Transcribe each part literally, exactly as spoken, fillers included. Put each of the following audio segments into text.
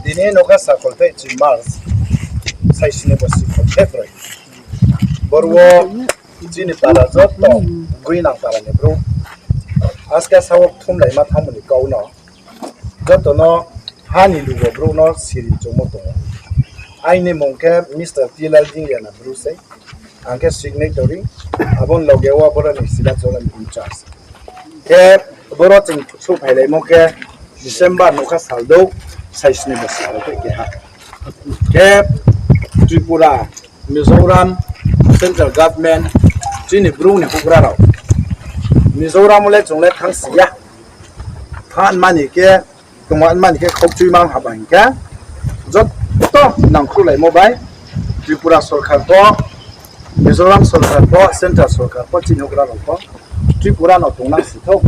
Tini nokha sakol tei chi March, saisini bo sikol tei broi. Boro wo chini para joto, Guinang para ni brouh. Aska sao thumlaima thanngmo ni kau no. Joto no ha ni lugo brouh no siri chungmo tongo. Aini mung khe Mister T Lal Jingyana bru sei. Ang khe signatory, abo ni loge wo boro ni sila chola ni in charge. Khe boro ching souhphailaimo khe December nokha sal dou, saisini bo sal tei keha. Khe Tripura, Mizoram, central government, chini bru ni houhgra rao. Mizoram wo le chung le thanngsi ya. Thanng mani khe, tongma mani khe khokchui mang haba hing khe, joto nangkhruhlaimo bai, Tripura sorkar pho, Mizoram sorkar pho, central sorkar pho, chini houhgra rao pho, Tripura no tongnang si thou,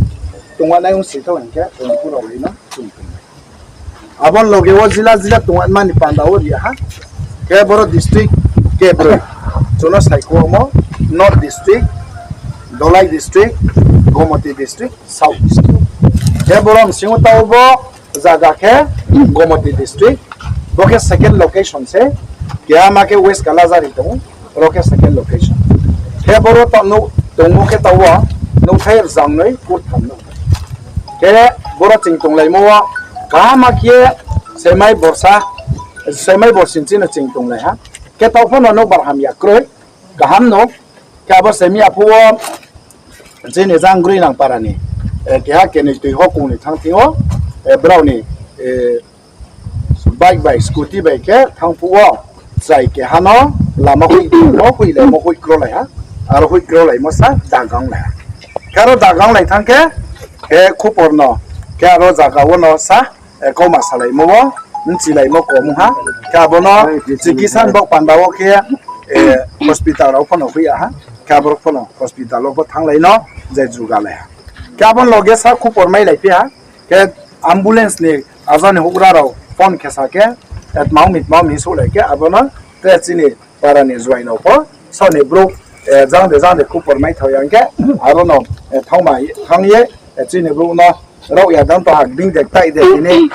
tongma nai ong si thou hing khe, tongphu rao ri no chung tong. Abo ni loge wo jila jila tongma mani panda wo ri ha, khe boro district kebroi, chung no saikhomo, North district, Dholai district, Gomati district, South district. Khe boro bsing wo taoh bo zaga khe Gomati district, bo khe second location se, keha ma khe West Kalajhari tong ou, ro khe second location. Khe boro tongmo khe taoh wo nouhthai rzagnoi kurtham no. Khe boro ching tonglaimo wo kaham ma khe semai borsa, semai borsi chini ching tonglai ha. Khe taoh pho no nouhbar hamya kroi, kaham no. Khe abo semi aphuh wo chini jang Groinang para ni, keha kenoi tui hokung ni thanng thing yo, brao ni bike bai scooty bai khe thanng phuh wo, chrai keha no lama hoihmo hoihlaimo hoih krolai ha, aro hoih krolaimo sa dagang lai ha. Khe aro dagang lai thanng khe, khe khupor no, khe aro zaga wo no sa, kauma salaimo wo, bchilaimo kom ha, khe abo no chikitsa ni baoh panda wo khe, hospital rao pho no hoih ya ha, khe aboro pho no hospital wo pho thannglai no, je jugalai ha. Khe abo ni loge sa khupor mailaiphi ha, khe ambulance ni aja ni houhgra rao phone khe sa khe, tma ong mi tma ong mi souhlai khe abo no, tre chini para ni juai no pho, saoh ni brouh, jang de jang de khupor maithao ya hing khe, aro no, thanngma, thanng ye, chini brouh no, raoh ya dang to ha, bing de tai de tini,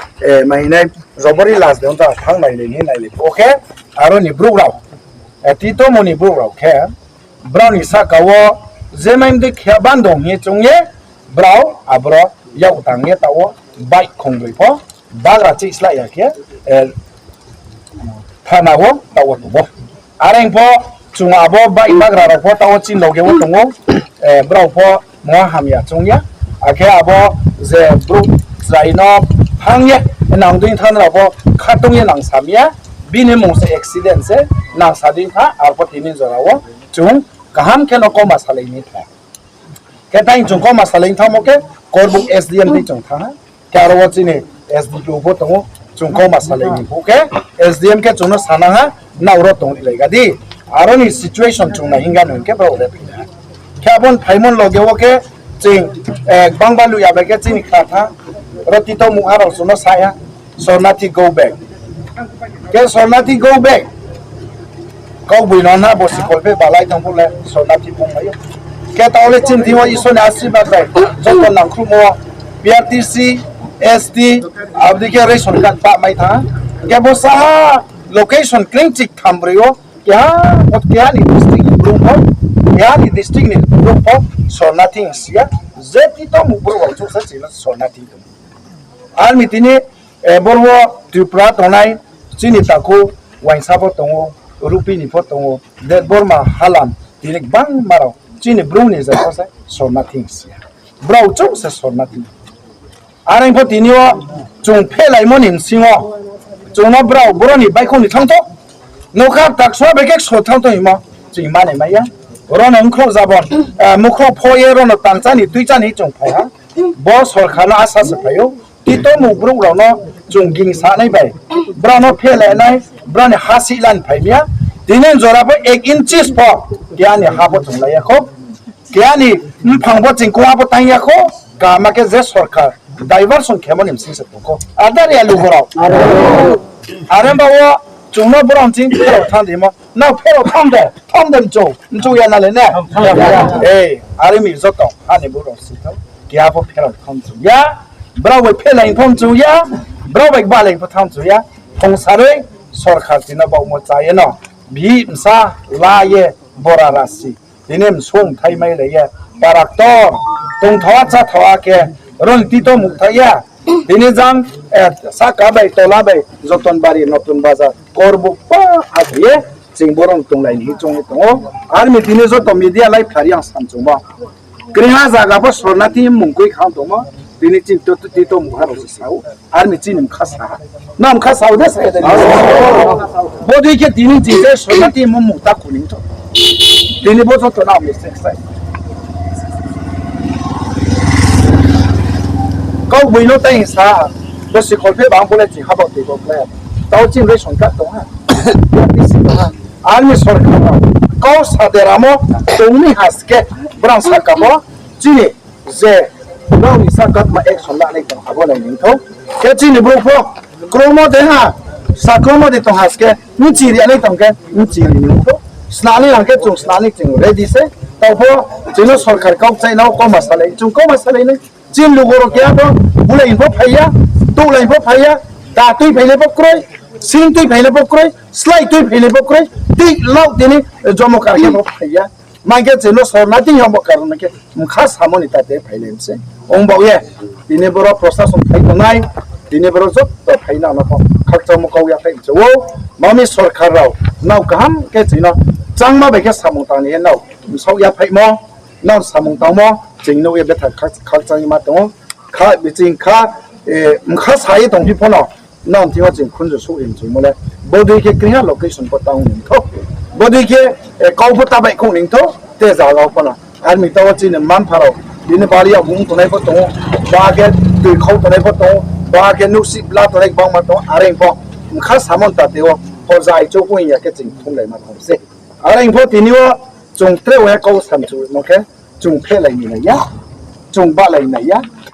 mahinai, jobori las de ong to ha, thanng nai ni hing nai ni pho khe, aro ni brouh rao, tito mo ni brouh rao khe, brao ni sahka wo, je mai mdei khe bandong hing ye choung ye, brao aboro yak tang ye taoh wo, bike khongbroi pho, bagra chih slái ya khe, thana wo taoh wo tong ou. Are pho chung abo bike bagra rao pho taoh wo chini loge wo tong ou, brao pho mungha hamya choung ya. Akhe abo je brouh chrai no thanng ye, nang dei thanng rao pho khatong ye nang sam ya, bini mung se accident se, nang sa dei tha, arpho tini jora wo chung kaham khe no kauma salai ni tha. Khe tai chung kauma salai thanngmo khe, Korbuk S D M dei chung thanng ha. Khe aro wo chini S D P O pho tong ou, chung kauma salai ni phuh khe, S D M khe chung no sanang ha, nrao ro tongrilai ga di. Aro ni situation chung nai hing ga no hing khe brao re phai ha. Khe abo ni phaimo ni loge wo khe, ching, gbangba luh ya bai khe chini kha tha, ro tito mungha rao chung no sa ya, শরণার্থী go back. Khe শরণার্থী go back. Kaugboino na bo sikol phe balai tong phuh le শরণার্থী bung mai ou. Khe taoh le chini thing yo Isor ni asirbad bai, joto nangkhruhmo, P R T C, S T, abo dei khe ration card pah mai thanng. Khe bo sa ha location kring chik tham broi ou, keha, keha ni district ni brouh pho, keha ni district ni brouh pho শরণার্থী hing si ya, je tito mung brouh rao chouh se chini শরণার্থী tong. Ar mi tini, boro wo Tripura tongnai, chini takhu, Uaingsa pho tong ou, Rupini pho tong ou, Debbarma, Halam, tini gbangma rao, chini brouh ni je pho se শরণার্থী hing si ya. Brao chouh se শরণার্থী. Are pho tini yo chung phelaimo ni bsing yo, chung no brao boro ni baihkhouh ni thanng thou, nokha taksa bai khe kso thanng thou hingmo, ching mane mai ya. Ro no mkhrouh jabon, mkhrouh pho ye ro no tangchá ni tuichá ni chung phai ha. Bo sorkar no asa se phai ou. Tito mung brouh rao no chung gingsa nai bai, brao no phelai nai, brao ni ha sih la ni phai mi ya. Tini jora pho ek inches pho keha ni ha pho chung lai ya khou. Keha ni mphang pho ching kung ha pho tang ya khou. Kaham khe je sorkar diversion khemo ni bsing se tong khou. Adar ya lugo rao. Are ba wo chung no brao ching pherao thanng di mo. Nrao pherao thanng de, thanng de mchu, mchu ya na le ne. Are mi joto ha ni brouh rao si thou. Keha pho pherao thanng mchu ya. Brao bai phelai pho mchu ya. Brao bai balai pho thanng mchu ya. Ongsaroi sorkar tini baohmo chá ye no, bihih bsa la ye, bora rasi tini msung thai mailai ye, para ktor tongthao a cháthao a khe, ron tito muhtha ya. Tini jang, sahka bai tola bai Joton Bari, Notun Bazar, Korbuk pa athai ye, ching boro tonglai ni hing choung ye tong ou. Army tini joto media lai phlari ang samchungmo. Kri ha zaga pho sornathi mung koi khang tongmo, tini chini tito muha rao se sa ou. Army chini mkha sa ha. Nang mkha sa ou de sa de. Bodei khe tini ching je sornathi mung mung ta khuning tho. Tini bo joto nang mistake sai. Kau boi no tai sa, bo sikhol phe bang bo le ching ha bo tei bo le. Tao chini ration card tong ha. Army sorkar no kau sa deramo tong mi ha se khe, brang sahka pho chini je brao ni sahka ma action lanai tong abo nai ningthou. Khe chini brouh pho kromo de ha, sa kromo de tong ha se khe, bchi ri nai tong khe bchi ri ningthou. Snani hang khe chung snani chung ready se. Tao pho chini sorkar kau kchaina wo kauma salai, chung kauma salai nai. Chini lugo rao keha pho bulai pho phai ya, touhlai pho phai ya, da tui phainai pho kroi, sing tui phainai pho kroi, slái tui phainai pho kroi, tui lau tini jomo kar khe pho phai ya. Mai khe chini sornathi yong bo karon khe mkha samo ni tate phailai se. Ong baoh ye, tini boro prosason phai tongnai, tini boro joto phai nang no pho khakchangmo kau yaphaih mchu ou, mami sorkar rao, nrao kaham khe chini no changma bai khe samung tang ni ye nrao msaoh yaphaihmo, nrao samung tangmo ching nuh ye betha khakchang ye ma tong ou, kha biching kha, mkha sa ye tongphi pho no, nrao thing yo ching khunju souh ri mchumo le, bodei khe kri ha location pho tang ningthou, bodei khe, kau pho ta baihkhouh ningthou, te zaga pho no. Army tao wo chini manpha rao, bini bari ya bung tongnai pho tong ou, ba khe tui khau tongnai pho tong ou, ba khe nuhsih bla tongnai gbangma tong ou, are pho mkha samo ni tate wo, horja aichouh ong ya khe ching thumlai ma tong se. Are pho tini wo chung tre wo ya kau samchumo khe, chung phehlai ni nai ya, chung bahlai nai ya,